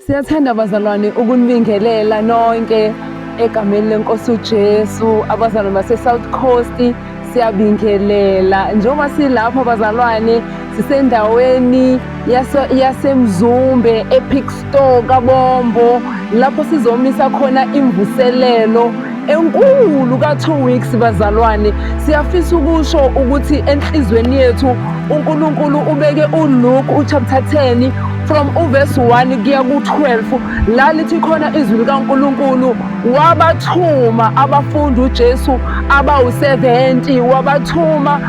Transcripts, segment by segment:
Siyathanda bazalwane ukunibingelela nonke egameni lenkosi uJesu, abazalwane base-South Coast siyabingelela. Njengoba silapha bazalwane sisendaweni yaseMzumbe ePick Store kaBombo lapho sizomisa khona imvuselelo enkulu ka-2 weeks bazalwane. Siyafisa ukusho ukuthi enhlizweni yethu uNkulunkulu ubeke uLuke uchapter 10 from uverse 1 kuya ku-12 la lithi khona izwi likaNkulunkulu wabathuma abafundi uJesu abawu-70 wabathuma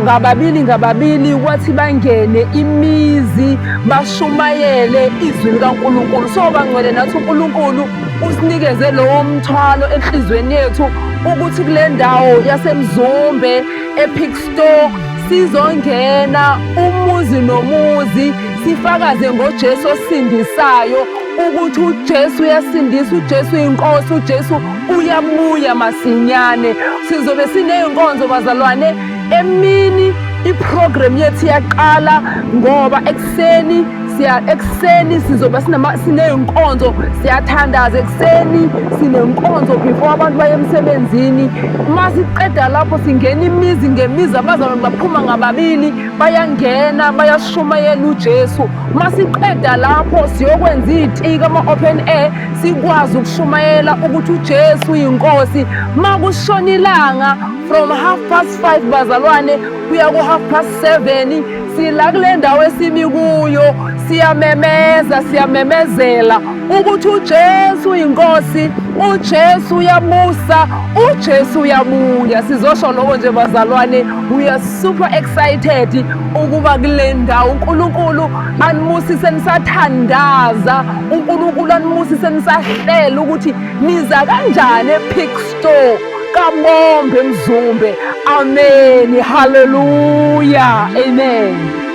ngababili ngababili wathi bangene imizi bashumayele izwi likaNkulunkulu. So bangcwele nathi uNkulunkulu usinikeze lowo mthwalo enhlizweni yethu ukuthi kule ndawo yaseMzumbe ePick Store sizongena umuzi nomuzi sifakaze ngoJesu osindisayo ukuthi uJesu uyasindisa, uJesu uyinkosi, uJesu uyabuya masinyane. Sizobe siney'nkonzo bazalwane emini, iprogram yethu iyaqala ngoba ekuseni siya ekuseni sizobe siney'nkonzo, siyathandaza ekuseni, sinenkonzo before abantu baye emsebenzini. Uma siqeda lapho singena imizi ngemizi, abazalwane baphuma ngababili bayangena bayashumayela uJesu. Uma siqeda lapho siyokwenza iy'tiki ama-open air, sikwazi ukushumayela ukuthi uJesu uyinkosi. Uma kushona ilanga from 5:30 bazalwane kuya ku-7:30 sila kule ndawo esimi kuyo, siyamemeza, siyamemezela ukuthi uJesu uyinkosi, uJesu uyabusa, uJesu uyabuya. Sizosho lokho nje bazalwane, we are super excited ukuba kule ndawo. uNkulunkulu anibusise nisathandaza, uNkulunkulu anibusise nisahlela ukuthi niza kanjani ePick Store kaBombe eMzumbe. Amen, haleluya, amen.